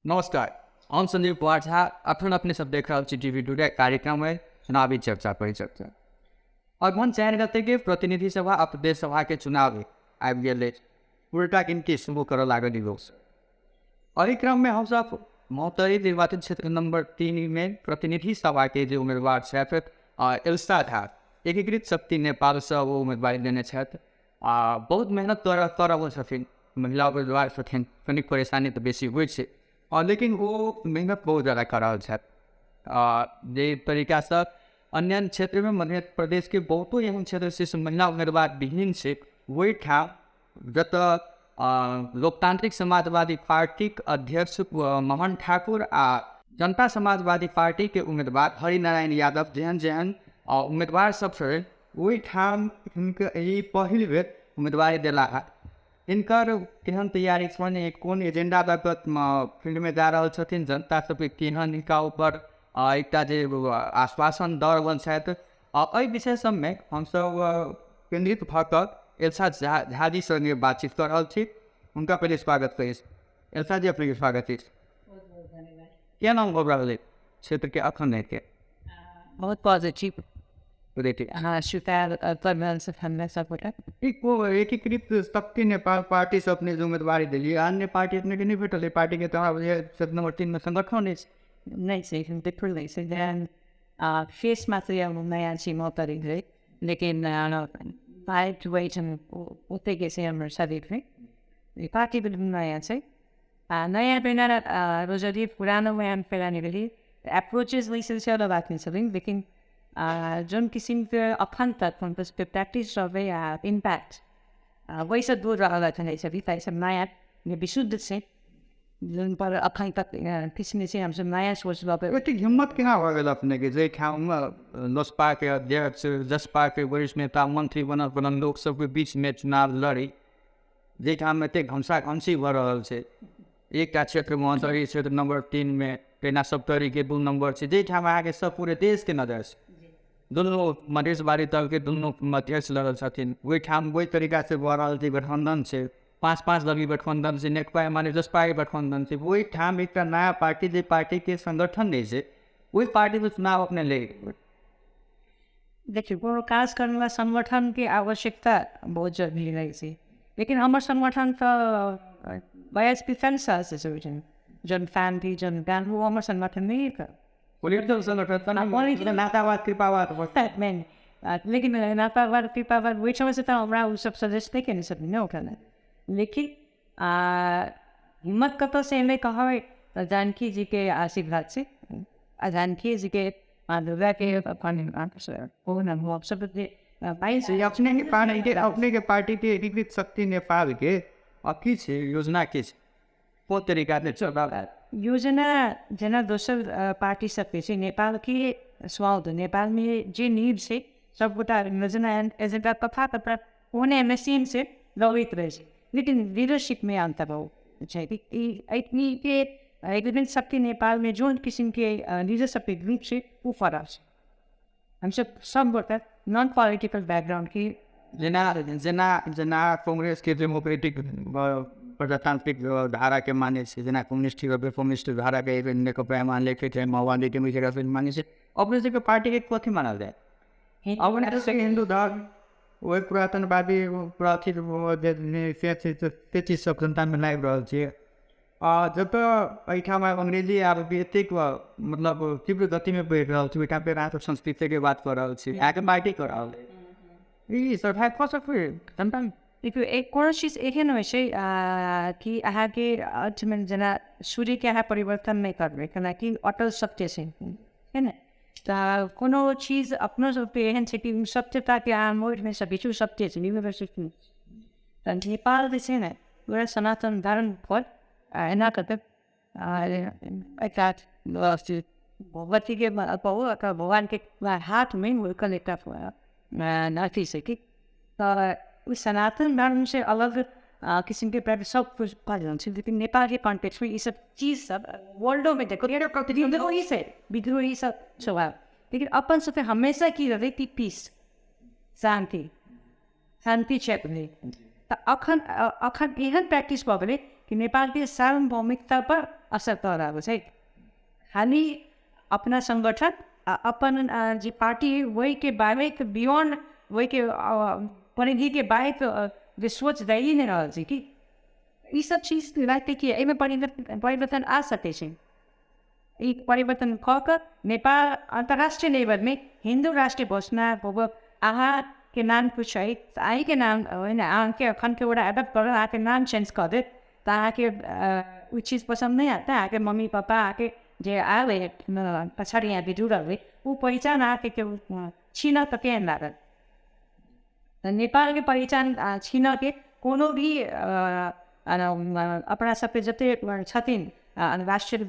नमस्कार, हम संजीव कुमार झा। अखन अपने सब देख रहल छी टीवी टुडे। कार्यक्रम है चुनावी चर्चा परिचर्चा। अगहन 4 गते के प्रतिनिधि सभा आ प्रदेश सभा के चुनाव आबि गेल अछि। उल्टा गिनती शुरू करऽ लागल ई लोकसभ। एहि क्रममे हमसभ महोत्तरी निर्वाचन क्षेत्र नंबर 3 में प्रतिनिधि सभा के जे उम्मीदवार छथि एल्सा झा, एकीकृत शक्ति नेपालसँ ओ उम्मीदवारी देने छथि आ बहुत मेहनत कऽ रहल छथिन। महिला उम्मीदवार छथिन, कनिक परेशानी तऽ बेसी होइ छै, लेकिन ओ मेहनत बहुत जादा कऽ रहल छथि। जे तरीकासँ अन्य अन्य क्षेत्रमे मध्य प्रदेशके बहुतो एहन क्षेत्र छै से महिला उम्मीदवार विहीन छै, ओहिठाम जतऽ लोकतांत्रिक समाजवादी पार्टीक अध्यक्ष मोहन ठाकुर आ जनता समाजवादी पार्टीके उम्मीदवार हरिनारायण यादव जेहन जेहन उम्मीदवार सब छै, ओहिठाम हिनकर ई पहिल बेर उम्मीदवारी देला हँ। हिनकर केहन तैयारी छनि, कोन एजेंडा लऽ कऽ फील्डमे जा रहल छथिन, जनता सबके केहन हिनका ऊपर एकटा जे आश्वासन दऽ रहल छथि, एहि विषय सबमे हमसब केन्द्रित भऽ कऽ एल्सा झाजी संगे बातचीत कऽ रहल छी। हुनका पहिले स्वागत करै छी। एल्सा जी, अपनेके स्वागत अछि। केना अनुभव रहल अछि क्षेत्रके अखन के? बहुत पॉजिटिव। हाँ, स्वीकार कर रहल छै हमरा सबगोटा। एकीकृत शक्ति नेपाल पार्टी से अपने जे उम्मीदवारी देलियै, अन्य पार्टी अपनेके नहि भेटल। एहि पार्टीके तऽ हमरा बुझाइए क्षेत्र नंबर 3 मे संगठन अछि। नहि छै, बिल्कुल नहि छै। जेहन फेस मात्रै अब नयाँ छी महोत्तरी है, लेकिन फाइट वेट ओतेके छै हाम्रो शरीरमे। पार्टी पनि नयाँ छै। नयाँ बेना रोजरी पुरानो नयाँ फैलाने गरी एप्रोचेस वैसे से अलग बात नहीं चली, लेकिन जुन किसिमको अखन तक त्यसको प्र्याक्टिस सबै इम्प्याक्ट वैसे दूर रहल छ सब नयाँ विशुद्ध छै जुन पर अखन तक किसिमले चाहिँ हाम्रो नयाँ सोच लगे। ओतेक हिम्मत केना भऽ गेल अपनेके, जाहिठाम लोजपाके अध्यक्ष, जसपाके वरिष्ठ नेता, मंत्री बनल बनल लोक सबके बीचमे चुनाव लड़ी, जाहिठाम एतेक घमसा घमसी भऽ रहल छै एकटा क्षेत्रमे, महोत्तरी क्षेत्र नंबर 3 मे, तहिना सप्तरीके 2 नंबर छै, जाहिठाम अहाँके सब पूरे देशके नजर छै। दुनू मधेशवादी दलके दुनू अध्यक्ष लड़ल छथिन, ओहिठाम ओहि तरीकासँ भऽ रहल छै गठबन्धन छै, 5-5 दलीय गठबन्धन छै, नेकपा एमाले जसपाके गठबन्धन छै। ओहिठाम एकटा नया पार्टी, जे पार्टीके संगठन नहि छै, ओहि पार्टीमे चुनाव अपने ले। देखियौ, कोनो काज करैला संगठनके आवश्यकता बहुत जरूरी रहै छै, लेकिन हमर संगठन तऽ 42 साल से छै ओहिठाम। जन फैमिली जन ज्ञान वो हमर संगठन नहीं है। पोलिटिकल संगठन नातावाद कृपावाद नहीं, लेकिन नातावाद कृपावाद ओहिठाम से तऽ हमरा ओ सब सजेस्ट नहि केने छथिन ने ओकरा। लेकिन हिम्मत कतऽसँ एलै कहबै तऽ जानकी जीके आशीर्वाद से, आ जानकी जीके माँ दुर्गाके अपन अपने के पार्टी के एकीकृत शक्ति नेपाल के की छै योजना, के छै कोन तरीका से चल योजना? जेना दोसर पार्टी सबके छै, नेपालके स्वाद नेपालमे जे नीड छै सबगोटा योजना एजेंडा तथा तथा ओहने सेम से लगैत रहै छै, लेकिन लिडरसिपमे अन्तर हो छै। एहिके एकीकृत शक्ति नेपालमे जुन किसिमके लिडरसिपके ग्रुप छै ऊ फरक छै। हमसब सबगोटा नॉन पोलिटिकल बैकग्राउंडके जेना जेना जेना कांग्रेसके डेमोक्रेटिक प्रजातांत्रिक धाराके मानै छै, जेना कम्युनिस्ट कम्युनिस्ट धाराके नेकपा एमाले छै, माओवादीके मानै छै, अपने सबके पार्टीके कथी मानल जाय? अपने सबके हिन्दू धर्म ओहि पुरातनवादी अथी से चीज सब जनतामे लागि रहल छै। आ जतऽ एहिठाम अंग्रेजी आब एतेक मतलब तीव्र गतिमे बढ़ि रहल छै, ओहिठाम फेर अहाँसब संस्कृतिके बात कऽ रहल छी, अहाँके पार्टी कऽ रहल ई सर्वाइव कऽ सकबै जनता? देखियौ, एक कोनो चीज एहन होइ छै कि अहाँके अर्थमे जेना सूर्यके अहाँ परिवर्तन नहि करबै, केनाकि अटल सत्य छै, है ने? तऽ कोनो चीज अपनो सबके एहन छै कि सत्यताके अहाँ मोड़ि नहि सकै छी, ओ सत्य छै, यूनिवर्सिटी। तऽ नेपाल जे छै ने पूरा सनातन धर्म पर एना कऽ एकटा भगवतीके कहू अथवा भगवानके हाथमे ओकर एकटा अथी छै कि तऽ ओ सनातन धर्मसँ अलग किसिमके प्राइवेट सब कुछ पालन छै, लेकिन नेपालके कॉन्टेक्स्टमे ई सब चीज सब वर्ल्डोमे देखो विद्रोही छै, विद्रोही सब स्वभाव, लेकिन अपन सबके हमेशा की रहै कि पीस, शान्ति, शान्ति क्षेत्रमे। तऽ अखन अखन एहन प्रैक्टिस भऽ गेलै कि नेपालके सार्वभौमिकता पर असर कऽ रहल छै। खाली अपना संगठन आ अपन जे पार्टी ओहिके बारेक बियोन्ड ओहिके परिधिके बाहेक जे सोच दै नहि रहल छै कि ई सब चीज लागतै कि एहिमे परिवर्तन आ सकै छै। ई परिवर्तन कऽ कऽ नेपाल अन्तर्राष्ट्रिय लेभलमे हिन्दू राष्ट्र घोषणा होब, अहाँके नाम कुछ है तऽ अहीँके नाम होइन, अहाँके एखनके एउटा एडप्ट करब, अहाँके नाम चेन्ज कऽ देत तऽ अहाँके ओ चीज पसन्द नहि हेतै। अहाँके मम्मी पापा अहाँके जे आयल है पछाडि यहाँके जुड़ल है ओ पहिचान अहाँके केओ छिनत तऽ केहन लागत? नेपालके पहिचान छिनऽके कोनो भी अपना सबके जतेक छथिन राष्ट्रिय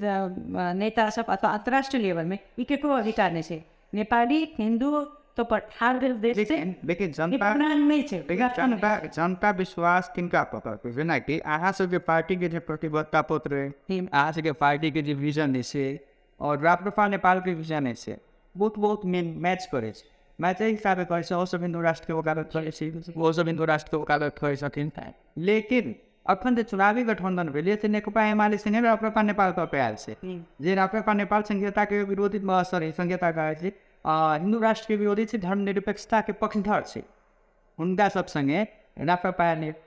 नेता सब अथवा अन्तर्राष्ट्रिय लेभलमे ई केकरो अधिकार नहि छै। नेपाली हिन्दू तो पर ठाढ़ भेल देश छै, लेकिन जनता नहि छै। जनता विश्वास किनका पकड़तै? जेनाकि अहाँ सबके पार्टीके जे प्रतिबद्धता पत्र है, अहाँ सबके पार्टीके जे विजन है से और राप्रपा नेपालके विजन है से बहुत बहुत मैच करै छै। मैच एहि हिसाबे करै छै, ओसब हिन्दू राष्ट्रके वकालत करै छै, ओसब हिन्दू राष्ट्रके वकालत करै छथिन। लेकिन अखन जे चुनावी गठबन्धन भेलै से नेकपा एमाले संगे राप्रपा नेपाल कऽ के आयल छै, जे राप्रपा नेपाल संहिताके विरोधी, सॉरी संहिता कहै छै, हिन्दू राष्ट्रके विरोधी छै, धर्मनिरपेक्षताके पक्षधर छै। हुनका सब संगे राप्रपा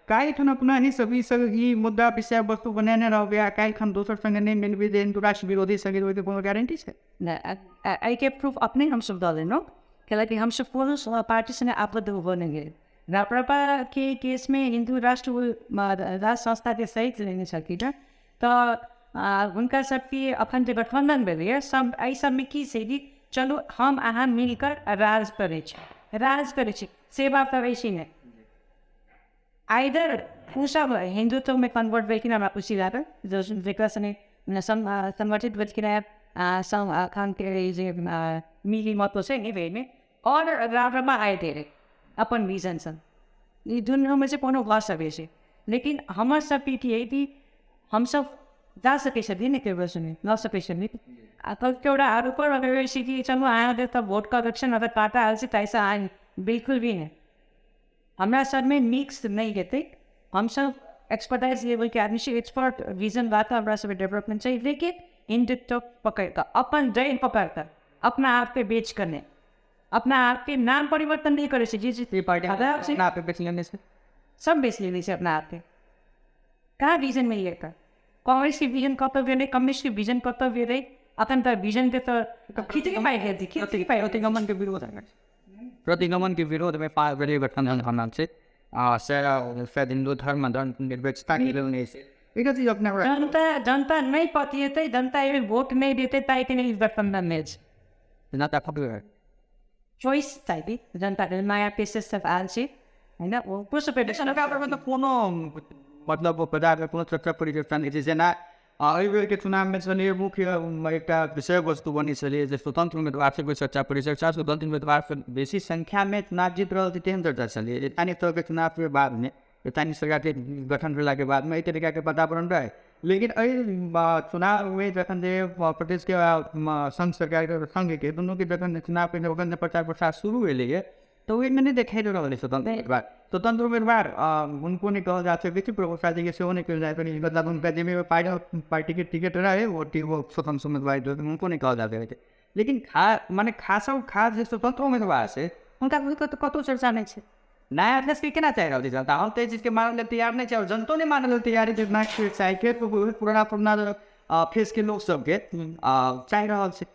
काल्हिखन अपना ही सब ई सब ई मुद्दा विषय वस्तु बनेने रहबै आ काल्हिखन दोसर संगे नहि मिलबै जे हिन्दू राष्ट्र विरोधी संगे ओहिके कोनो गारंटी छै? नहि, एहिके प्रूफ अपने हमसब दऽ देलहुँ, कैलाकि हमसब कोनो पार्टी संगे आबद्ध होबऽ नहि गेल। राप्रपाके केसमे हिन्दू राष्ट्र राज संस्थाके सहित लेने छलखिन तऽ हुनका सबके अखन जे गठबन्धन भेलैए सब एहि सबमे की छै कि चलू हम अहाँ मिलकर राज करै छी, राज करै छी, सेवा करै छी नहि। आइदर ओसब हिन्दुत्वमे कन्भर्ट भेलखिन, हमरा खुशी लागल जकरा सङ्गे सङ्गठित भेलखिन हेँ अखनके जे मिली महत्व छै नि भेलमे आओर राप्रपा आइ धेरै अपन विजनसँ ई दुनूमे चाहिँ कोनो भऽ सकै छै। लेकिन हमर सबके की है कि हमसब जा सकै छथिन नि केकरो सङ्गे लऽ सकै छथिन। आ एउटा आरोप अगर छै कि चलू अहाँके तऽ भोट करेक्शन अगर काटा आयल छै ताहिसँ अहाँ बिल्कुल भी नहि, हमरा सबमे मिक्स नहि हेतै। हमसब एक्सपर्टाइज लेवलके आदमी छी, एक्सपर्ट विजन बात हमरा सबके डेवलपमेंट छै, लेकिन हिन्दुत्व पकड़िकऽ अपन जड़ि पकड़िकऽ अपना आपके बेच कऽ नहि, अपना आपके नाम परिवर्तन नहि करै छै। जे चीज पार्टी अपना आपके बेच लेने छै, सब बेच लेने छै अपना आपके। कहाँ विजन मिललै तऽ? कांग्रेसके विजन कतऽ गेलै, कम्युनिस्टके विजन कतऽ गेलै? अखन तऽ विजनके तऽ खिचड़ी पाइ गेल, खिचड़ी पाइ। प्रतिगमनके विरोध है, प्रतिगमनके विरोधमे गठबन्धन बनल छै शायद हिन्दू धर्म धर्मनिरपेक्षताके लेल नहि छै। एक चीज अपना जनता जनता नहि पतिएतै, जनता एहि भोट नहि देतै ताहिके लेल गठबन्धन नहि छै। जनता फटबै चोइस चाहिए जनताके, नयाँ फेसेस सब आयल छै होइन, ओ कसो कोनो मतलब बाजारमे कोनो चर्चा परिचर्चा नहि छै। जेना एहि बेरके चुनावमे छलै मुख्य एकटा विषय वस्तु बनै छलै जे स्वतंत्र उम्मीदवार सबके चर्चा परिचर्चा, स्वतंत्र उम्मीदवार बेसी संख्यामे चुनाव जीत रहल छै तेहन चर्चा छलै। स्थानीय तहके चुनावके बादमे स्थानीय सरकारके गठन भेलाके बादमे एहि तरीकाके वातावरण रहै, लेकिन एहि चुनावमे जखन जे प्रदेशके संघ सरकारके संघके दुनूके जखन चुनावके जखन प्रचार प्रसार शुरू भेलैए तऽ ओहिमे नहि देखाइ रहल है स्वतंत्र उम्मीदवार। स्वतंत्र उम्मीदवार हुनको नहि कहल जा सकै छै, प्रभु शाह जीके सेहो नहि कहल जा सकै, मतलब हुनका जाहिमे पार्टीके टिकट रहै वो स्वतंत्र उम्मीदवार हुनको नहि कहल जा सकै छै। लेकिन मने खासो खास जे स्वतंत्र उम्मीदवार छै हुनका तऽ कतहु चर्चा नहि छै। नया अध्यक्षके केना चाहि रहल छै जनता? हम तऽ एहि चीजके मानय लेल तैयार नहि छै आओर जनतो नहि मानय लेल तैयार छै। नया चाहे पुराना पुराना फेसके लोक सबके चाहि रहल छै।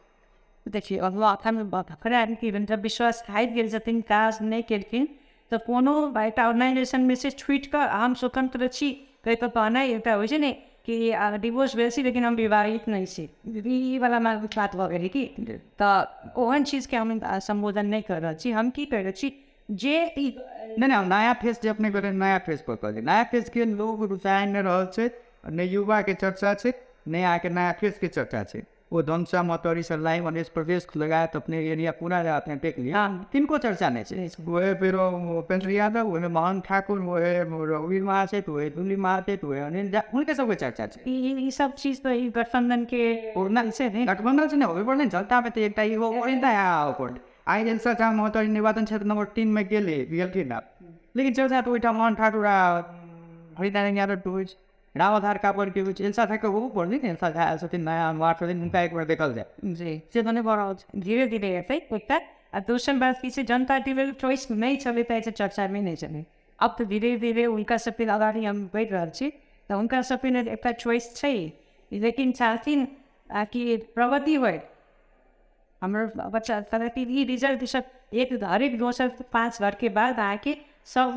देखियौ अब अखन भर्खरै जब विश्वास हारि गेल छथिन, काज नहि केलखिन तऽ कोनो एकटा ऑर्गेनाइजेशनमे से छुटि कऽ हम स्वतंत्र छी कहि कऽ कहनाइ एकटा होइ छै ने कि डिवोर्स भेल छी लेकिन हम विवाहित नहि छी, ई वला बात भऽ गेलै कि। तऽ ओहन चीजके हम सम्बोधन नहि कऽ रहल छी। हम की कहि रहल छी जे ई नहि नहि नया फेस जे अपने कहलियै नया फेस पर कहलियै, नया फेसके लोग रुचानि नहि रहल छै, नहि युवाके चर्चा छै, नहि अहाँके नया फेसके चर्चा छै। वो धनुषा मतौरी सर्लाही मधेश प्रदेश लगायत अपने एरिया पूरा अपने देख लिया, तिनको चर्चा नहीं छै। वह फिर उपेंद्र यादव, वह मोहन ठाकुर, वह रघुवीर महासेठ, वह दुली महासेठ, वह अनिल झा, हुनके सबके चर्चा छै। ई सब चीज तऽ ई गठबंधन के पूर्ण गठबंधन से नहि होबे पड़लै जनतामे तऽ एकटा इहो पड़लै। आइ जनता जहाँ महोत्तरी निर्वाचन क्षेत्र नंबर 3 में गेलै गेलखिन आब, लेकिन चर्चा तऽ ओहिठाम मोहन ठाकुर आ हरिनारायण यादव होइ छै। राम आधार कापड़ के होइ छै, एलसा झाके ओहो पढ़ली ने, एलसा झा आयल छथिन, नया अनुहार छथिन, हुनका एक बेर देखल जाय जी, से तऽ नहि भऽ रहल छै। धीरे धीरे हेतै एकटा। आ दोसर बात की छै, जनता के चॉइस नहि छलै तऽ एहिसँ चर्चामे नहि छलै। अब तऽ धीरे धीरे हुनका सबके अगाडि हम बढ़ि रहल छी, तऽ हुनका सबके एकटा चॉइस छै, लेकिन चाहथिन कि प्रगति होइ हमर बच्चा। हालाँकि ई रिजल्ट सब एक हरेक दोसर 5 घरके बाद अहाँके सब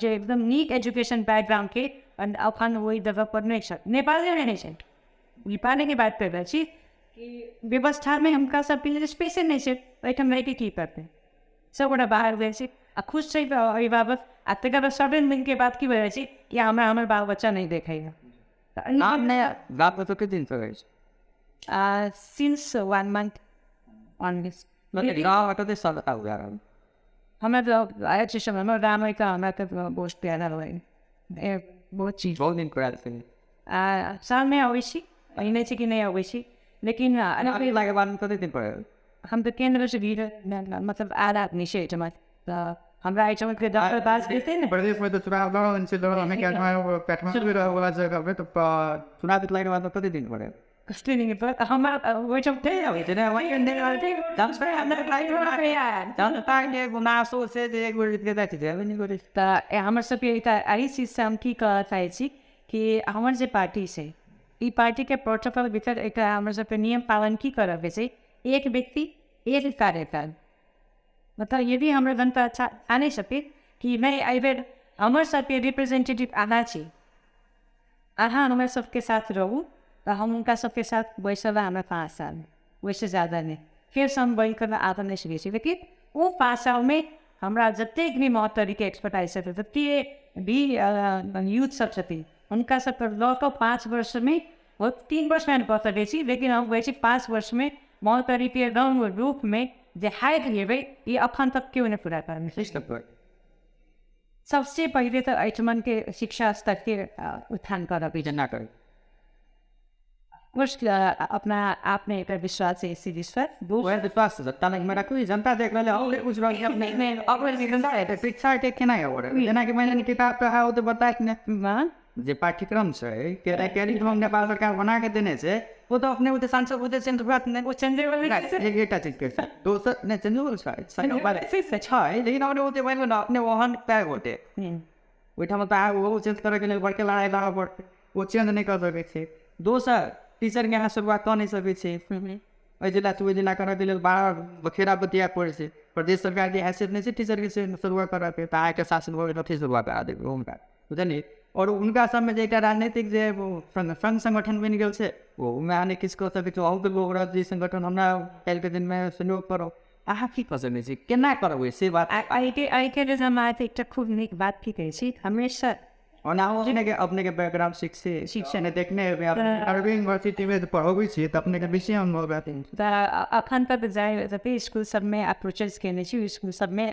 जे एकदम नीक एजुकेशन बैकग्राउंडके अखन ओहि जगह पर नहि छै, नेपालमे नहि छै। नेपालेके बात कर रहल छी कि व्यवस्थामे हुनका सबके लेल स्पेसे नहि छै, एहिठाम रहिके की करतै, सबगोटा बाहर जाइ छै आ खुश छै अभिभावक। आ तकर बाद 7 दिनके बाद की भऽ जाइ छै कि हमरा हमर बाल बच्चा नहि देखैए। गाममे तऽ कते दिनसँ रहै छै? Since 1 month on this. गाँवमे कते साल आबि रहल? हमरा तऽ आयल छै समय, हमर गाममे तऽ हमरा तऽ बहुत प्यारा रहै, बहुत चीज बहुत दिन पर आयल छै। सालमे अबै छी, एहन नहि छै कि नहि अबै छी, लेकिन लागै बादमे कते दिन पर आयल? हम तऽ केन्द्रसँ भीड़ मतलब आयल आदमी छै एहिठाम, तऽ हमरा एहिठाम डॉक्टर पास जेतै ने। प्रदेशमे तऽ चुनाव लड़ल छै, काठमाण्डू रहल जगहमे तऽ चुनाव जितलाके बाद कते दिन पर आयल? कते दिन पर हमरा ओहिठाम नहि अबै छै ने, जनताके गुनासो छै जे एक बेर जीत के जाइ छै, जेबे नहि करै छै। तऽ हमर सबके एकटा एहि चीजसँ हम की कहऽ चाहै छी कि हमर जे पार्टी छै, ई पार्टीके प्रोटोकॉल भीतर एकटा हमर सबके नियम पालन की करऽके छै, एक व्यक्ति एक कार्यकाल। मतलब यदि हाम्रो जनता ठानै सके कि नहि एहिबेर हमर सबके रिप्रेजेन्टेटिभ अहाँ छी, अहाँ हमर सबके साथ रहू, तऽ हम हुनका सबके साथ बैसल हमरा 5 साल, ओहिसँ ज्यादा नहि, फेरसँ हम बैठिकऽ आबऽ नहि सकै छी। लेकिन ओ 5 सालमे हमरा जतेक भी महोत्तरीके एक्सपर्टाइज छथिन, जतेक भी यूथ सब छथिन, हुनका सबके लऽ कऽ 5 वर्षमे, 3 वर्षमे हम कऽ सकै छी, लेकिन हम कहै छी 5 वर्षमे महोत्तरीके रङ्ग रूपमे जे हाइट हेबै, ई अखन तक केओ नहि पूरा करने। सबसे पहिले तऽ एहिठमनके शिक्षा स्तरके उत्थान करब। जेना करै कुछ अपना आप में एक विश्वास है, इसी विश्वास विश्वास जनता लग राखू, जनता देख रहल है कुछ अपने शिक्षा के केना जेनाकि मानि लिअ किताब तऽ है ओ तऽ बतायत ने, जे पाठ्यक्रम छै कैरिकुलम नेपाल सरकार बना के देने छै, ओ तऽ अपने ओते सांसद ओते चेंज बात नहि, ओ चेंजेबल एकटा चीज के दोसर नहि चेंजेबल छै छै, लेकिन अपने ओते मानि लिअ अपने ओहन पैघ होते ओहिठाम तऽ ओहो चेंज करैके लेल बड़के लड़ाइ लड़ऽ पड़तै, ओ चेंज नहि कऽ सकै छै। दोसर टीचरके अहाँ शुरुआत कऽ नहि सकै छी, एहि जिला से ओहि जिला करऽके लेल बारह बखेरा बतिया पड़ै छै। प्रदेश सरकारके हैसियत नहि छै टीचरके शुरुआत करऽके, तऽ अहाँके शासन भऽ गेल अथी शुरुआत करा देबै हुनका, बुझलियै। आओर हुनका सबमे जे एकटा राजनीतिक जे संघ संगठन बनि गेल छै, ओहूमे अहाँ नहि किछु कऽ सकै छी। अहूँके लोक रहत जे संगठन हमरा काल्हिके दिनमे सहयोग करब, अहाँ की कऽ सकै छी, केना करबै से बात। एहिके लेल हम अहाँके एकटा खूब नीक बात की कहै छी, हमेशा ओना अपनेके अपनेके बैकग्राउंड शिक्षण देखने हेबै, अरबी यूनिवर्सिटीमे पढ़बै छियै तऽ अपनेके बेसी अनुभव हेतै। तऽ अखन तक जाइ जते स्कूल सबमे अप्रोचेस केने छी, ओहि स्कूल सबमे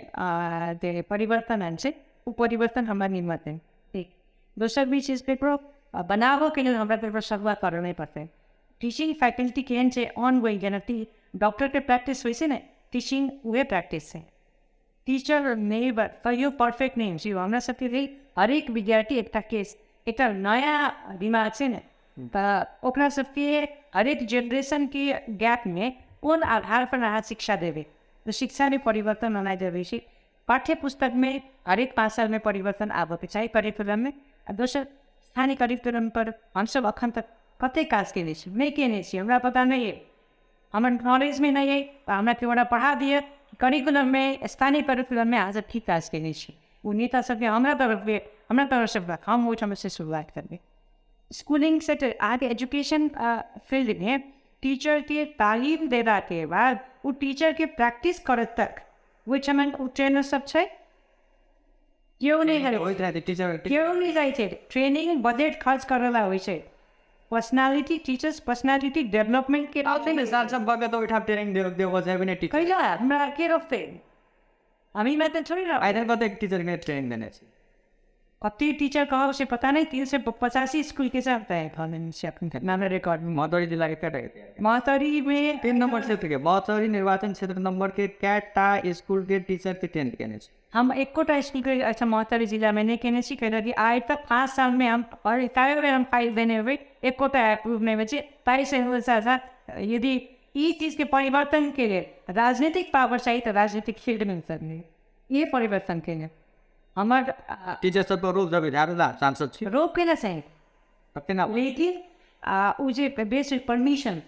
जे परिवर्तन आयल छै, ओ परिवर्तन हमरा निमन है। ठीक, दोसर भी चीज पेपरो बनाबऽके लेल हमरा पेपर शुरुआत करऽ नहि पड़तै। टीचिंग फैकल्टी केहन छै ऑन गोइंग, जेना डॉक्टरके प्रैक्टिस होइ छै ने, टीचिंग उहे प्रैक्टिस छै। टीचर नहि कहियो परफेक्ट नहि होइ छै। हमरा सबके लेल हरेक विद्यार्थी एकटा केस, एकटा नयाँ दिमाग छै ने, तऽ ओकरा सबके हरेक जेनरेशनके गैपमे कोन आधारपर अहाँ शिक्षा देबै, तऽ शिक्षामे परिवर्तन आनाइ जरूरी छै। पाठ्य पुस्तकमे हरेक 5 सालमे परिवर्तन आबऽके चाही करिकुलममे। आ दोसर स्थानीय करिकुलमपर हमसब अखन तक कतेक काज केने छी, नहि केने छी, हमरा पता नहि अइ, हमर नॉलेजमे नहि अइ, तऽ हमरा केओ गोटा पढ़ा दिअ करिकुलममे, स्थानीय करिकुलममे अहाँ सब की काज केने छी। ओ नेता सबके हमरा तरफके, हमरा तरफसँ हम ओहिठामसँ शुरुआत करबै। स्कूलिंग सेक्टर अहाँके एजुकेशन फील्डमे टीचरके तालीम देलाके बाद ओ टीचरके प्रैक्टिस करत तक ओहिठाम ओ ट्रेनर सब छै, केओ नहि केओ नहि जाइ छै। ट्रेनिंग बजेट खर्च करैला होइ छै, पर्सनालिटी टीचर्स पर्सनालिटी डेवलपमेंट के कैला हमरा के रोकतै, हमी मात्र थोड़ी न। आइ कतेक टीचरके ट्रेनिंग देने छै, कति टीचर कहब से पता नहीं, 385 स्कूल के साथ है नाम रिकॉर्ड। महोत्तरी जिला के कएटा महोत्तरी में 3 नंबर क्षेत्र के महोत्तरी निर्वाचन क्षेत्र नंबर के कएटा स्कूल के टीचर के ट्रेन केने छै? हम एकोटा स्कूलके अच्छा महोत्तरी जिलामे नहि केने छी, कियाकि आइ तक 5 सालमे हम और 11 बेर हम फाइल देने हेबै, एकोटा अप्रूव नहि होइ छै। ताहिसँ यदि ई चीजके परिवर्तनके लेल राजनीतिक पावर चाही तऽ राजनीतिक फील्डमे उतरने ये परिवर्तनके लेल हमर टीचर सबके रोक देबै झाड़ू सांसद छी रोक केना चाही, लेकिन ओ जे बेसिक परमिशन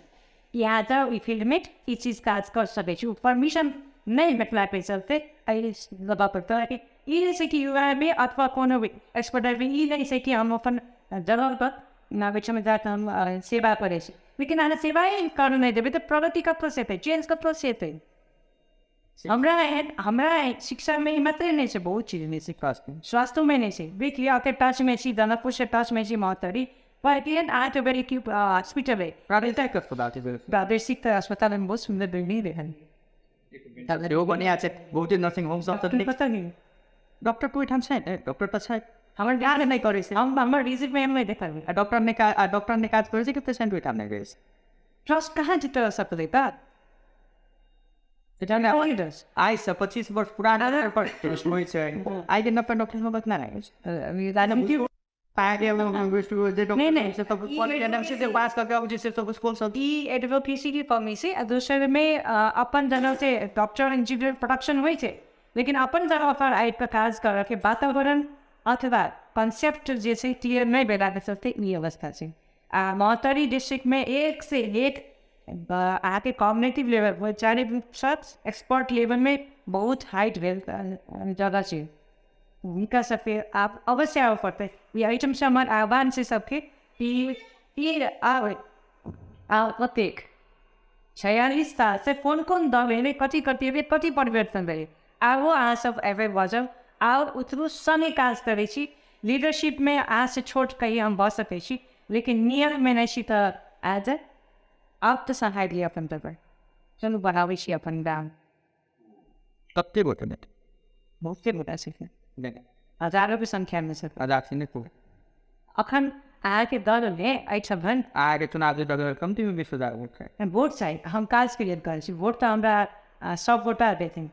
यहाँ तऽ ओहि फील्डमे ई चीज काज कर सकै छी, ओ परमिशन नहि भेटलाके चलते एहि दबाव पड़तै। ई नहि छै कि युवामे अथवा कोनो भी एक्सपर्टमे ई नहि छै कि हम अपन जगहपर ओहिठाम जाकऽ हम सेवा करै छी, लेकिन अहाँ सेवा ही करू नहि देबै तऽ प्रगति कतऽसँ हेतै, चेंज कतऽसँ हेतै? हमरा एहन हमरा शिक्षामे मात्रै नहि छै, बहुत चीज नहि छै, स्वास्थ्यमे नहि छै। देखिए अते टचमे छी, जनकपुरसँ टचमे छी महोत्तरी, पर एहन अहाँके बेरी कि हॉस्पिटल है प्रादेशिक तऽ अस्पतालमे बहुत सुन्दर बिल्डिंग रहल बढ़िआँ छै, बहुते नर्सिंग होम सब तऽ पता नहि डॉक्टर ओहिठाम छै ने, डॉक्टर तऽ छै, हमर ज्ञान नहि करै छै, हम हमर विजिटमे हम नहि देखल। आ डॉक्टर नहि काज, डॉक्टर नहि काज करै छै कि पेशेंट ओहिठाम नहि रहै छै? ट्रस्ट कहाँ जितऽ सकलै तऽ आइसँ 25 वर्ष पुराना होइ छै, आइके नब्बे डॉक्टरमे कतना रहै छै? ई एडवोकेसीके कमी छै। आ दोसरमे अपन जगह से डॉक्टर इंजीनियर प्रोडक्शन होइ छै, लेकिन अपन जगह पर आबिकऽ काज करऽके वातावरण अथवा कॉन्सेप्ट जे छै क्लियर नहि भेलाके चलते ई अवस्था छै। आ महोत्तरी डिस्ट्रिक्टमे एक से एक अहाँके कॉग्नेटिव लेवल वैचारिक रूपसँ एक्सपर्ट लेवलमे बहुत हाइट भेल जगह छै, हुनका सबके आब अवश्य आबऽ पड़तै। ई एहिठामसँ हमर आह्वान छै सबके कि ई आब कतेक 46 सालसँ कोन कोन दल एलै, कति कति एलै, कति परिवर्तन भेलै, आबो अहाँसब एबै बजब, आओर उतरू सँगे काज करै छी। लिडरशिपमे अहाँसँ छोट कहीँ हम भऽ सकै छी, लेकिन नियममे नहि छी तऽ आज आब तऽ सम्हारि लिअ अपन तकर, चलू बढ़ाबै छी अपन दाम। कते गोटे बहुते गोटा छै, हजारोके संख्यामे छै। अखन अहाँके दलमे एहिठाम अहाँके चुनाव कमतीमे 20,000 वोट छै। वोट चाही, हम काजके लेल करै छी, वोट तऽ हमरा सब गोटा देथिन,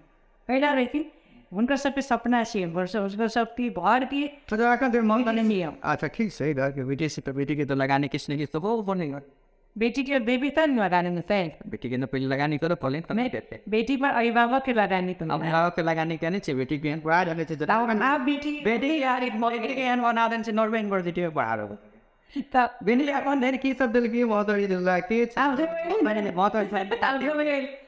पहिला रहथिन हुनकर सबके सपना छै, हुनकर सबके घरके नियम। अच्छा ठीक छै, बेटी से बेटीके तऽ लगानी किछु ने किछु तऽ हो बनेगा, बेटीके देबी तब ने लगानी हेतै, बेटीके ने पहिले लगानी करऽ पड़लै तब नहि देतै, बेटी पर अभिभावकके लगानी तऽ अभिभावकके लगानी केने छै, बेटीके एहन पढ़ा देने छै, आब बेटी बेटी बेटीके एहन बना देने छै नॉर्वे यूनिवर्सिटीमे पढ़ा रहल तऽ बेटी अपन धरि की सब देलकै महोत्तरी जिलाके आब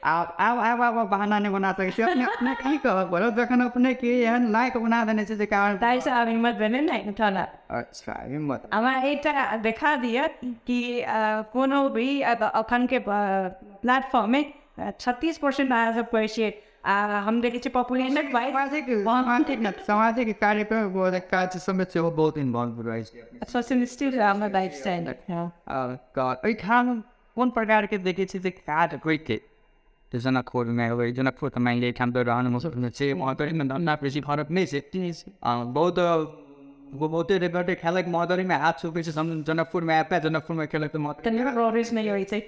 आब आब आब बहाना नहि बना सकै छी अपने, अपने की कहब पड़त जखन अपने के एहन लायक बना देने छै जे कारण ताहिसँ आब हिम्मत भेलै ने उठौला। अच्छा हिम्मत हमरा एकटा देखा दिअ कि कोनो भी अखनके प्लेटफॉर्ममे 36% अहाँ सब कहै छियै, आ हम देखै छियै पॉपुलेशन सामाजिक कार्यक्रम काज सबमे सेहो बहुत इन्वॉल्व रहै छै। सोशलिस्टिक हमर लाइफ स्टाइल एहिठाम कोन प्रकारके देखै छियै जे काज होइते तऽ जनकपुरमे होइ, जनकपुर तऽ मानि लिअ एहिठाम तऽ रहन मौसममे छै, महोत्तरीमे धन्ना बेसी फरक नहि छै, बहुत बहुते रिकॉर्डे खेलक महोत्तरीमे हाथ छुपै छै, जनकपुरमे आबि जनकपुरमे खेलक तऽ प्रोग्रेस नहि होइ छै।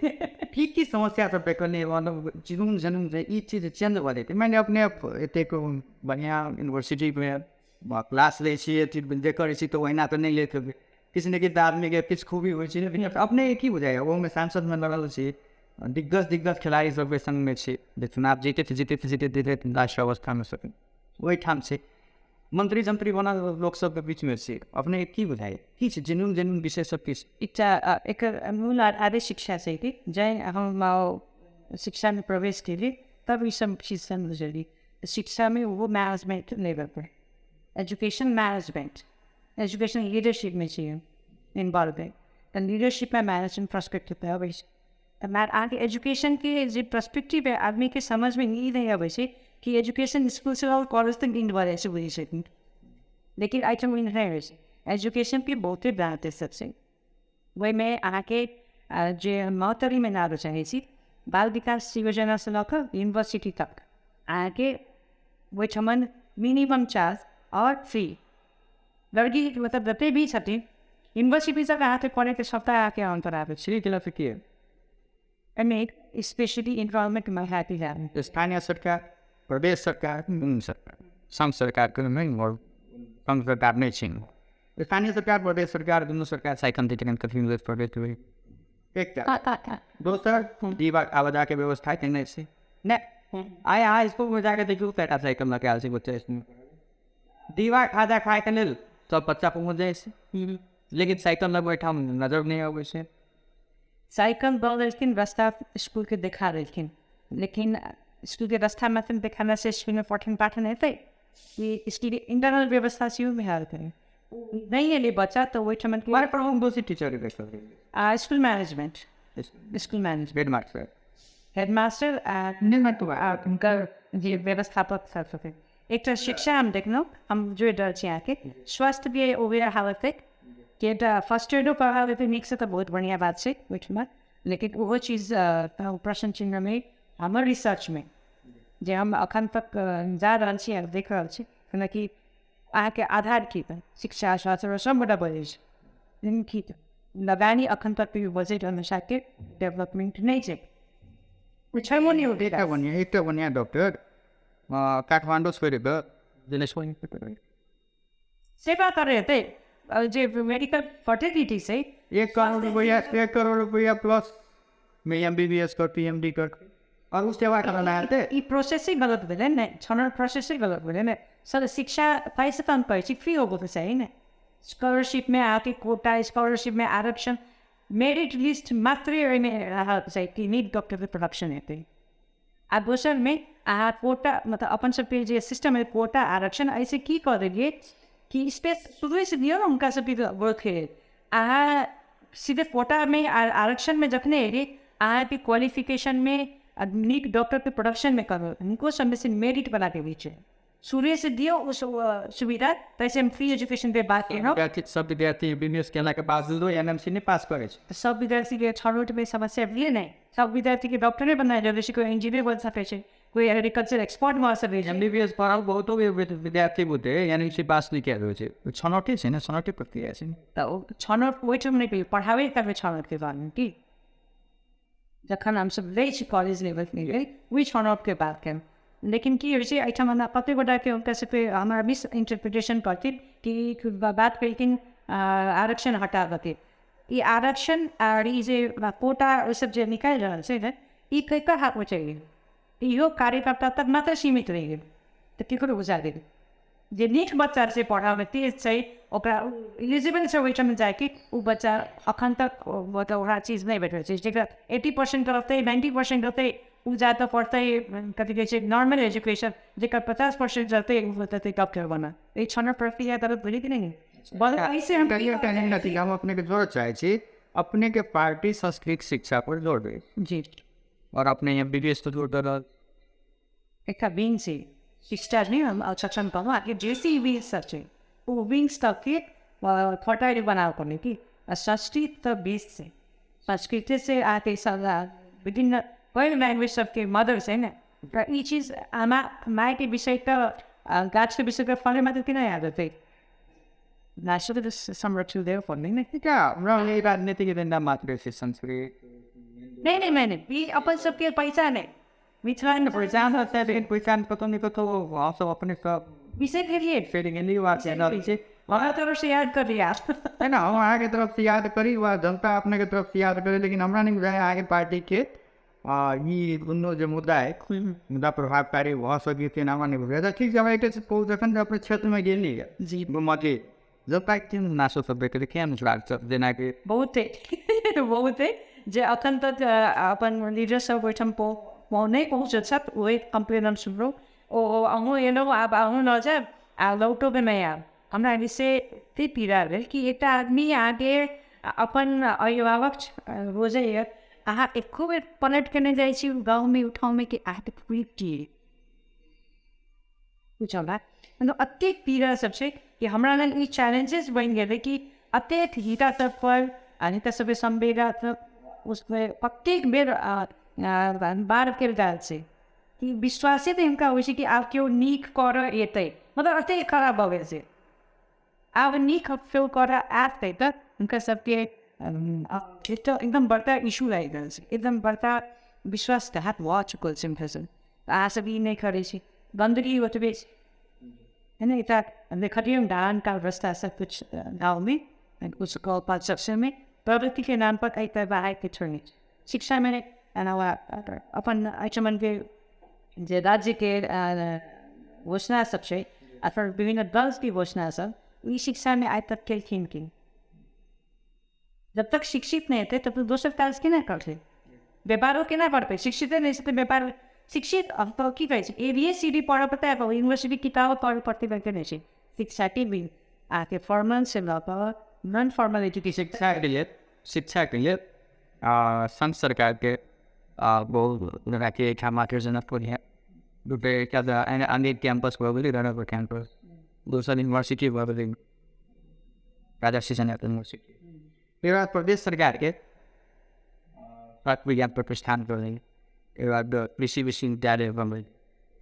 की की समस्या सब देखलियै, मतलब जुनून जनून छै ई चीज चेंज भऽ जेतै। मानि लिअ अपने एतेक बढ़िआँ यूनिवर्सिटीमे क्लास लै छियै, अथी जे करै छी तऽ ओहिना तऽ नहि लैत हेबै, किछु ने किछु तऽ आदमीके किछु खूबी होइ छै ने। अपने की बुझाइए ओहोमे सांसदमे लगल छी, दिग्गज दिग्गज खेलाड़ी सबके सङ्गमे छी, जे चुनाव जीतैत जीतैत जीतैत जीतैत लास्ट अवस्थामे सब ओहिठाम छै, मंत्री जंत्री बनल लोक सबके बीचमे छी, अपने की बुझाइए की छै जेन्यून जेन्यून विषय सब किछु? एकटा एकर मूल आधार शिक्षा छै कि जै हम शिक्षामे प्रवेश केली तब ई सब चीज सब बुझली। शिक्षामे ओहो मैनेजमेंट लेवल पर एजुकेशन मैनेजमेंट, एजुकेशन लीडरशिपमे छै इन्वॉल्व भेल, तऽ लीडरशिपमे मैनेजमेंट पर्सपेक्टिव तऽ अबै छै। तऽ अहाँके एजुकेशनके जे पर्सपेक्टिव है आदमीके समझमे ई नहि अबै छै कि एजुकेशन स्कूलसँ आओर कॉलेज तक इन्ड भऽ जाइ छै बुझै छथिन, लेकिन एहिठाम ई नहि होइ छै। एजुकेशनके बहुते ब्रांचेस सब छै, ओहिमे अहाँके जे महोत्तरीमे आबऽ चाहै छी बाल विकास योजनासँ लऽ कऽ यूनिवर्सिटी तक अहाँके ओहिठमन मिनिमम चार्ज आओर फ्री लड़की मतलब जते भी छथिन यूनिवर्सिटी तक अहाँके पढ़ैके सबटा अहाँके अन्तर आबै छै। फ्री केला से की? एहिमे स्पेशली इन्वायरमेंटमे हैप्पी हैप्पी स्थानीय सरकार, प्रदेश सरकार, सरकार संघ सरकारके नहि, आओर संघ सरकार नहि छै, स्थानीय सरकार, प्रदेश सरकार, दुनू सरकार साइकिल दैत कभी मदद करैत होइ। एकटा दोसर दीवा आवाजाके व्यवस्था केने छै नहि। आइ अहाँ इसकुलमे जाके देखियौ, कएटा साइकिल लऽ के आयल छै बच्चा इसकुलमे। दीवा खाजा खायके लेल सब बच्चा पहुँच जाइ छै, लेकिन साइकिल लग ओहिठाम नजर नहि अबै छै। साइकिल दऽ देलखिन, रास्ता इसकुलके देखा देलखिन, लेकिन इसकुलके रास्ता मात्र देखाला से इसकुलमे पठन पाठन हेतै कि इसकुलके इंटरनल व्यवस्था सेहो भए गेलै? नहि एलै बच्चा तऽ ओहिठाम बड़ प्रमुख दोषी teacher. School management, school management, headmaster, headmaster आ हुनकर जे व्यवस्थापक सब छथिन। एकटा शिक्षा हम देखलहुँ, हम जोड़ि रहल छी अहाँके, स्वास्थ्यके ओहे हालत अइ कि एकटा फर्स्ट एडो पढ़ा देतै नीकसँ तऽ बहुत बढ़िआँ बात छै ओहिठमा, लेकिन ओहो चीज प्रश्न चिन्हमे। हमर रिसर्चमे जे हम अखन तक जा रहल छी आ देख रहल छी, जेनाकि अहाँके आधार की तऽ शिक्षा, स्वास्थ्य सबगोटा बजै छै, लेकिन की लगानी अखन तक बजट अनुसारके डेभलपमेन्ट नहि छै, छैमो नहि। एकटा बढ़िआँ, एकटा बढ़िआँ डॉक्टर काठमाडौँ छोड़ि कऽ जनेश्वर सेवा करै हेतै जे मेडिकल फर्टिलिटी छै। 1 करोड़ रुपैआ, 1 करोड़ रुपैआ प्लस मे एमबीबीएस करती, एमडी करती आओर ओ सेवा करना हेतै। ई प्रोसेसै गलत भेलै ने, छनौट प्रोसेसै गलत भेलै ने सर। शिक्षा पैसा त हम कहै छी फ्री होबोके चाही ने। स्कलरसिपमे अहाँके कोटा, स्कलरसिपमे आरक्षण, मेरिट लिस्ट मात्रै ओहिमे रहक चाही कि नीक डॉक्टरके प्रोडक्शन हेतै। आ दोसरमे अहाँ कोटा, मतलब अपन सबके जे सिस्टम है कोटा आरक्षण, एहिसँ की कऽ देलियै कि स्पेस शुरुएसँ दियौ ने हुनका सबके ग्रोथ। अहाँ सीधे कोटामे आरक्षणमे जखने एलियै, अहाँके क्वालिफिकेशनमे नीक डॉक्टरके प्रोडक्शनमे करू, हुनको सबमे से मेरिट बनाके बीच छै, शुरुएसँ दियौ ओ सुविधा। तैसे हम फ्री एजुकेशन पे बात केलहुँ। विद्यार्थी, सब विद्यार्थी एमबीबीएस केलाके बावजूदो एनएमसी नहि पास करै छै। सब विद्यार्थीके छनौटमे समस्या भेलै नहि, सब विद्यार्थीके डॉक्टर नहि बनायल जरूरी छै। कोइ इन्जिनियर बनि सकै छै, कोइ एग्रीकल्चर एक्सपर्ट भऽ सकै छै। एमबीबीएस पढ़ल बहुतो विद्यार्थी बुते एनएमसी पास नहि कयल होइ छै। छनौटे छै ने, छनौटे प्रक्रिया छै ने। तऽ ओ छनौट ओहिठाम नहि कहियौ, पढ़ाबै करबै छनौटके बारेमे कि जखन हमसब लै छी कॉलेज लेवलमे ओहि छनौटके बात केलहुँ। लेकिन की होइ छै एहिठाम हमरा कतेक गोटाके हुनका सबके हमरा मिस इंटरप्रिटेशन करथिन कि बात केलखिन आरक्षण हटाबऽके। ई आरक्षण आर ई जे कोटा ओसब जे निकालि रहल छै ने, ई ककर हाथमे चलि गेल? इहो कार्यकर्ता तक मात्र सीमित रहि गेल तऽ केकरो बुझा गेल जे नीक बच्चा छै, पढ़ऽमे तेज छै, ओकरा एलिजिबल छै ओहिठाम जाइके, ओ बच्चा अखन तक मतलब ओकरा चीज नहि भेटल छै। जकरा 80% रहतै, 90% रहतै, ओ जा तऽ पढ़तै कथी कहै छै नॉर्मल एजुकेशन, जकर 50% रहतै ओ बतेतै डॉक्टर बनऽ। एहि छनौट प्रक्रिया गलत भेलै कि नहि? ऐसे हम अथी हम अपनेके जोड़ चाहै छी, अपनेके पार्टी संस्कृत शिक्षा पर जोर दै आओर अपने एम बी बी एस तऽ जोर दऽ रहल। एकटा विंग छै शिक्षा नहि, हम सक्षम कहलहुँ अहाँके जे सी विंग सब छै, ओ विंग्स तकके फर्टाइल बनाबऽ पर्ने कि संस्कृत तऽ बेस छै। संस्कृते से अहाँके सब विभिन्न कई लैंग्वेज सबके मदर छै ने। र ई चीज आमा मायके विषय त गाछके विषय त फले मात्र किन याद हेतै? राष्ट्रके त संरक्षण देबऽ पर्ने ने। क्या हमरा ई राजनीतिक एजेंडा मात्र छै संस्कृत? नहि नहि नहि नहि, ई अपन सबके पहिचान है मिथिला। पहिचान होतै, लेकिन पहिचान कतौ ने कतौ हमसब अपने सब विषय गेलियै। फेर गेली वा चैनल छै। हमरा तरफ से याद कर लिया। है ना, हम अहाँके तरफ से याद करी वा जनता अपनेके तरफ से याद करी, लेकिन हमरा नहि बुझाइ अहाँके पार्टीके ई दुनू जे मुद्दा है, मुद्दा प्रभावकारी भऽ सकै छै, हमरा नहि बुझाइ। ठीक छै, हमरा एकटा चीज कहू, जखन अपने क्षेत्रमे गेली मधे जनता के गुनासो सब देखै केहन लागत जेनाकि बहुते बहुते जे अखन तक अपन लीडर सब ओहिठाम नहि पहुँचल छथि, ओहि कम्प्लेन हम सुनलहुँ। ओ अहूँ एलहुँ, आब अहूँ लऽ जायब आ लौटोके नहि आयब। हमरा एहिसँ एतेक पीड़ा भेल कि एकटा आदमी अहाँके अपन अभिभावक रोजैए, अहाँ एको बेर पलटि कऽ नहि जाइ छी गाँवमे उठावमे कि अहाँके की बुझल मतलब एतेक पीड़ा सब छै कि हमरा लग ई चैलेंजेस बनि गेलै कि एतेक हिनका सब पर आ हिनका सबके संवेदा उसमे कतेक बेर बार कयल गेल छै कि विश्वासे तऽ हिनका होइ छै कि आब केओ नीक करऽ एतै, मतलब एतेक खराब भऽ गेल छै, आब नीक केओ करऽ आयत तऽ हुनका सबके एकटा एकदम बड़का इशू लागि गेल छै, एकदम बड़का विश्वासघात भऽ चुकल छै हुनका सब। अहाँ सब ई नहि करै छी, गन्दगी ओतबे छै। है ने। एकटा देखलियै धान का व्यवस्था सब किछु गाँवमे किछु सबमे प्रगतिके नाम पर एहि तरह बाहरके छोड़ने छै। शिक्षामे अपन एहिठामके जे राज्यके घोषणा सब छै अथवा विभिन्न दलके घोषणा सब ई शिक्षामे आइ तक केलखिन कि जब तक शिक्षित नहि हेतै तब तक दोसर काज केना करतै, व्यापारो केना करतै, शिक्षिते नहि छै तऽ व्यापार शिक्षित तऽ की कहै छै ABCD पढ़ऽ पड़तै, यूनिवर्सिटी किताब पढ़ऽ पड़तै वैसे नहि छै। शिक्षाके बिन अहाँके फॉर्मलसँ लऽ कऽ नॉन फॉर्मल एजुकेशन शिक्षाके लेल संघ सरकारके बहुत जेनाकि एहिठाम जनकपुर दूटा अनेक कैंपस भऽ गेलै, रणकपुर कैंपस, दोसर यूनिवर्सिटी भऽ गेलै राजर्षि जनक यूनिवर्सिटी। एकर बाद प्रदेश सरकारके विज्ञान प्रतिष्ठान भऽ गेलै, एकर बाद कृषि विश्वविद्यालय भऽ गेलै,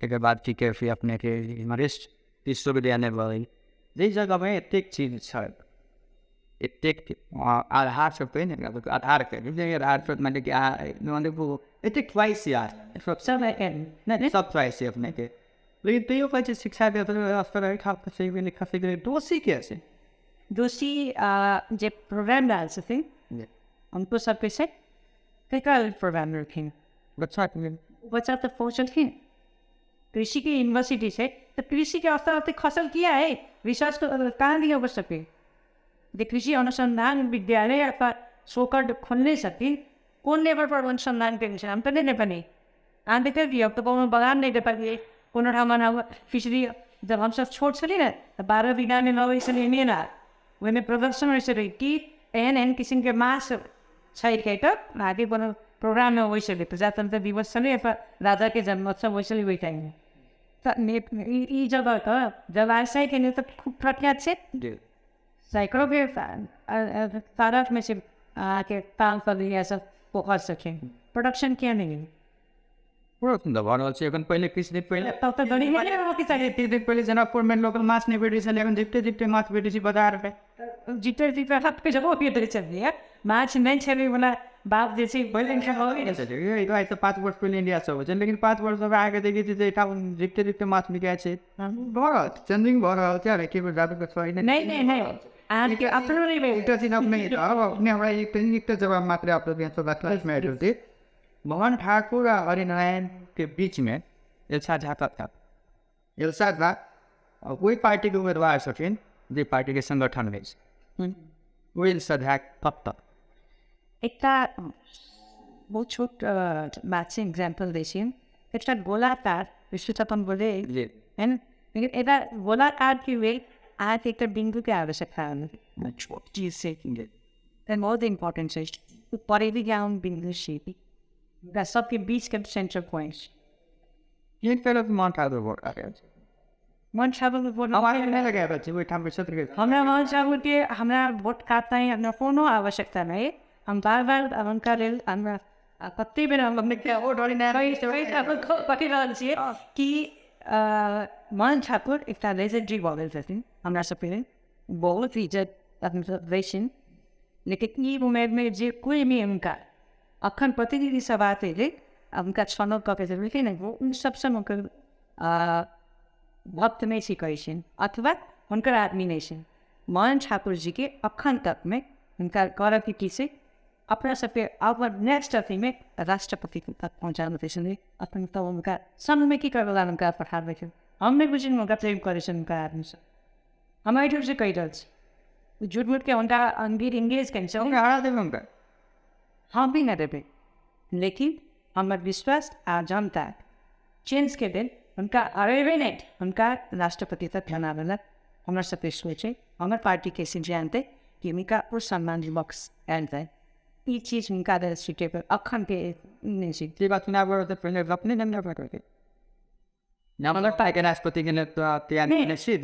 एकर बाद की कहै छै अपनेके वरिष्ठ विश्वविद्यालय भऽ गेलै। जाहि जगहमे एतेक चीज छै, एतेक आधार सब ने आधारके आधार माने कि एतेक च्वाइस यार सब सब च्वाइस छै अपनेके, लेकिन तैयो कहै छै शिक्षाके स्तर एहिठाम खसि गेलै खसि गेलै। दोषी के छै? दोषी जे प्रोग्राम रहल छथिन हुनको सबके छै, ककरा प्रोग्राम रहलखिन बच्चाके बच्चा तऽ पहुँचलखिन। कृषिके यूनिवर्सिटी छै तऽ कृषिके स्तर ओतेक खसल किया है, रिसर्च कहाँ दिअ सबके? जे कृषि अनुसन्धान विद्यालय अथवा सोकड खोल्ने छथिन कोन लेभलपर अनुसन्धान केने छै? हम तऽ नहि देखलियै, अहाँ देखलियै? तऽ कोनो बगान नहि देखलियै कोनो ठाम। फिशरी जब हमसब छोट छलियै ने तऽ 12 बीघामे लगै छलै मेला, ओहिमे प्रदर्शन होइ छलै कि एहन एहन किसिमके माछ छै तऽ अहाँके कोनो प्रोग्राममे होइ छलै, प्रजातन्त्र दिवस छलै अथवा राजाके जन्मोत्सव होइ छलै ओहि टाइममे। तऽ ई जगह तऽ जलाशयके लेल तऽ खूब प्रख्यात छै, सैकड़ोके तादादमे छै अहाँके ताल तल सब पोखरि सब छै, प्रोडक्शन किया नहि भेल? प्रोडक्शन तऽ भऽ रहल छै। एखन पहिले किछु दिन पहिले तब तऽ किछु दिन पहिले जनकपुरमे लोक माछ नहि भेटै छलै, एखन जिते जिते माछ भेटै छै बजारमे, जिते जिते हाथके जगह भेटै छलै। माछ नहि छलै वला बात जे छै पहिले 5 वर्ष पहिले इंडिया सब होइ छै, लेकिन 5 वर्ष अहाँके देखै छी जे एहिठाम जिते जिते माछ बिकाइ छै। भऽ रहल छै, चेंजिंग भऽ रहल छै। एके बेर जादा नहि नहि नहि अहाँके अपनो नहि भेल। एकटा चीज अपने अपने हमरा एकटा जवाब मात्र अपने मोहन ठाकुर आ हरिनारायण के बीचमे एलसा झा था, एलसा झा ओहि पार्टीके उम्मीदवार छथिन जे पार्टीके संगठन अछि, ओ एलसा झा कब तक? एकटा बहुत छोट बात छै, एग्जाम्पल दै छी। एकटा गोलाकार विश्वतपन बोले है ने, लेकिन एकटा गोलाकारके लेल अहाँके एकटा बिन्दुके आवश्यकता छोट चीज छै, बहुत इम्पोर्टेंट छै परिधि बिन्दु छै, हुनका सबके बीचके centre point. Mohan Thakur vote Mohan ठाकुरके वोट हमरा मोहन ठाकुरके हमरा वोट काटनाइ हमरा कोनो आवश्यकता नहि। हम बार बार हुनका लेल हमरा कतेक बेर हम कहि रहल छियै कि मोहन ठाकुर एकटा लेजेंडरी भऽ गेल छथिन, हमरा सबके लेल बहुत इज्जत दै छिन, लेकिन ई उमेरमे जे कोइ भी हुनका अखन प्रतिनिधि सभा एलै हुनका छनौट कऽ के देलकै ने, ओ सबसँ हुनकर भक्त नहि छी कहै छियनि अथवा हुनकर आदमी नहि छनि। मोहन ठाकुरजीके अखन तकमे हुनका करऽके की छै, अपना सबके अब नेक्स्ट अथीमे राष्ट्रपति तक पहुँचाबै छलै। अखन तऽ हुनका सङ्गमे की करैवला हुनका पठाबै छै, हम नहि बुझै हुनका प्रेम करै छनि हुनका आदमीसँ। हम एहिठामसँ कहि रहल छी, झूठ मूठके हुनका इंगेज केने छै, हुनका हम भी नहि देबै, लेकिन हमर विश्वास आ जनता चेंजके लेल हुनका हरेबै नहि, हुनका राष्ट्रपति तक बनाबैला हमरा सबके सोच है। हमर पार्टीके जानतै कि हुनका ओ सम्मान बक्स आयल ई चीज हुनका लेल सुटेबल अखनके नहि छै। जे बात चुनाव पहिले अपने राष्ट्रपति के तैयार नहि छी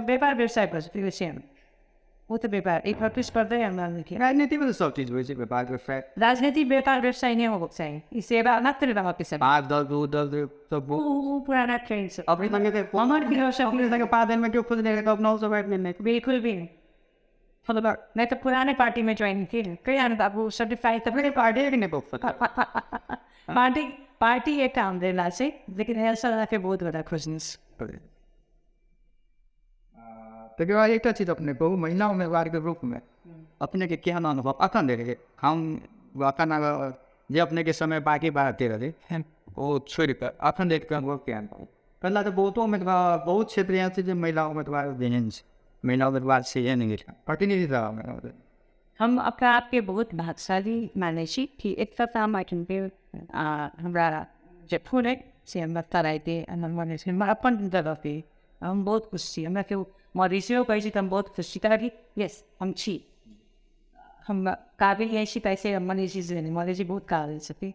व्यापार व्यवसाय पर सेम ओ तऽ व्यापार एक प्रतिस्पर्धा हमरा राजनीतिमे तऽ सब चीज होइ छै, व्यापार व्यवसाय राजनीति व्यापार व्यवसाय नहि होबक चाही, ई सेवा मात्र रहक चाही। 5 दल 2 दल सब ओ पुराना ट्रेंड छै। अपने संगे 5 दिनमे केओ खोज नहि अपना सब नहि बिल्कुल भी नहीं, नहीं तो पुराने पार्टी में ज्वाइन की कहीं आने अब सर्टिफाइड तऽ पार्टी नहि पार्टी पार्टी एकटा अम्ब्रेला छै, लेकिन ऐसा के बहुत बड़ा खुशनेस। तकर बाद एकटा चीज अपने कहू, महिला उम्मीदवारके रूपमे अपनेके केहन अनुभव अखन देखै? हम अखन अगर जे अपनेके समय बाँकी बात रहै ओ छोड़ि कऽ अखन देखिके अनुभव केहन? पहिला तऽ बहुतो उम्मीदवार, बहुत क्षेत्र एहन छै जे महिला उम्मीदवार देने छै, महिला उम्मीदवार से नहि प्रतिनिधि सभामे। हम अपना आपके बहुत भाग्यशाली मानै छी कि एक तऽ हम एहिठामके हमरा जे फोन अइ से हमरा तराइते मने छै, हमरा अपन जगहके हम बहुत खुश छी। हमरा केओ मरीजो कहै छी तऽ हम बहुत खुश छी, कियाकि यस हम छी, हम काबिल नहि छी तैसे मरीजी से मरीजी बहुत काबिल छथिन,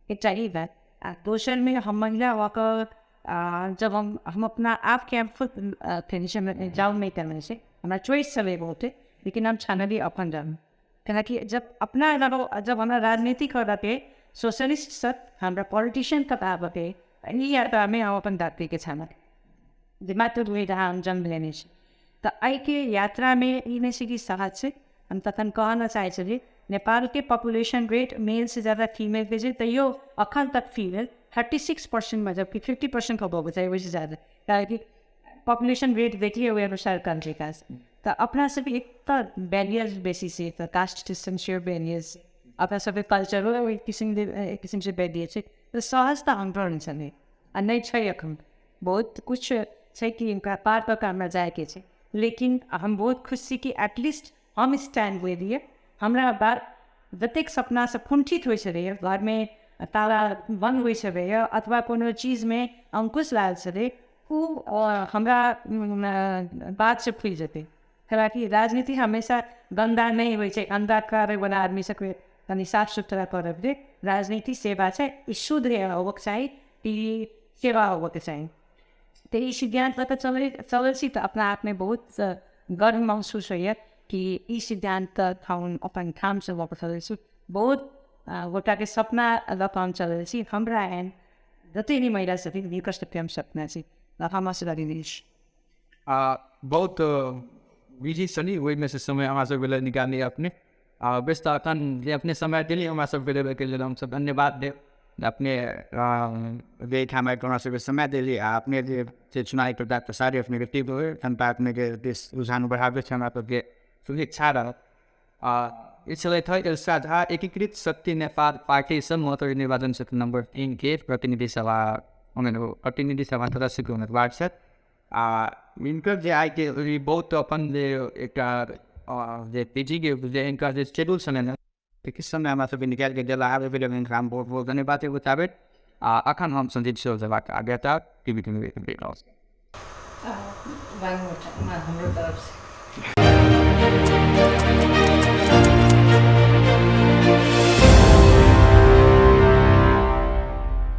एकटा ई बात। आ दोसरमे हम महिला भऽ कऽ जब हम अपना आपके हम खुद जाउ नहि करने छै, हमरा चॉइस छलै बहुते, लेकिन हम छानलियै अपन धर्म, कियाकि जब अपना जब हमरा राजनीति करऽके सोशलिस्ट सब हमरा पॉलिटिशियन तक आबऽके ई यात्रामे हम अपन धरतीके छानल जे मातृभूमि जहाँ हम जन्म लेने छी। तऽ एहिके यात्रामे ई नहि छै कि सहज छै। हम तखन कहऽ न चाहै छलियै नेपालके पॉपुलेशन रेट मेलसँ ज्यादा फीमेलके छै, तैयो अखन तक फीमेल 36%मा, जबकि 50% होबऽके चाही ओहिसँ ज्यादा, कियाकि पॉपुलेशन रेट देखिए ओहि अनुसार कन्ट्रीका। तऽ अपना सबके एक तऽ बैरियर बेसी छै, तऽ कास्ट सिस्टम सेहो बैरियर छै, अपना सबके कल्चरो एक किसिमले एक किसिमसँ बैरियर छै। तऽ सहज तऽ हाम्रो छलै आ नहि छै, एखन बहुत कुछ छै कि हुनका पार कऽ कऽ हमरा जाइके छै, लेकिन हम बहुत खुश छी कि एटलीस्ट हम स्टैंड लेलियै। हमरा बाद जतेक सपना सब कुण्ठित होइ छलैए, घरमे ताला बन्द होइ छलैए अथवा कोनो चीजमे अङ्कुश लागल छलै, ओ हमरा बादसँ खुलि जेतै। हालाँकि राजनीति हमेशा गन्दा नहि होइ छै, गन्दा करैवला आदमी सबके कनि साफ सुथरा करब, राजनीति सेवा छै, ई शुद्ध होबक चाही, ई सेवा होबऽके चाही। तऽ ई सिद्धान्त लऽ कऽ चलै चलै छी तऽ अपना आपमे बहुत गर्व महसूस होइए कि ई सिद्धान्त हम अपन ठामसँ लऽ कऽ चलै छी। बहुत गोटाके सपना लऽ कऽ हम चलै छी। हमरा एहन जते भी महिला छथिन हुनकर सबके हम सपना छी र हम आशीर्वाद दिनुहोस्। बहुत बिजी छली, ओहिमे से समय हमरा सबके लेल निकालली अपने। आ बेस, तऽ अखन जे अपने समय देली हमरा सबके लेल, ओहिके लेल हमसब धन्यवाद देब अपने जे एहिठाम आबि कऽ हमरा सबके समय देली। आ अपने जे चुनावी प्रचार प्रसार अपनेके तीव्र होइ, जनता अपनेके दिस रुझान बढ़ाबै छै, हमरा सबके शुभेच्छा रहत। आ ई छलथि है एल्सा झा, एकीकृत शक्ति नेपाल पार्टीसँ महोत्तरी निर्वाचन क्षेत्र नम्बर 3 के प्रतिनिधि सभा प्रतिनिधि सभा सदस्यके उम्मीदवार छथि। आ हिनकर जे आइके बहुत अपन जे एकटा जे पीजीके जे हिनकर जे शेड्यूल छलनि हेँ, किछु समय हमरा सबके निकालिके देला आबैके लेल हिनका हम बहुत बहुत धन्यवाद बताबैत। आ अखन हम संजीत सेहो देबाक आज्ञा टीवी हाम्रो तरफसँ।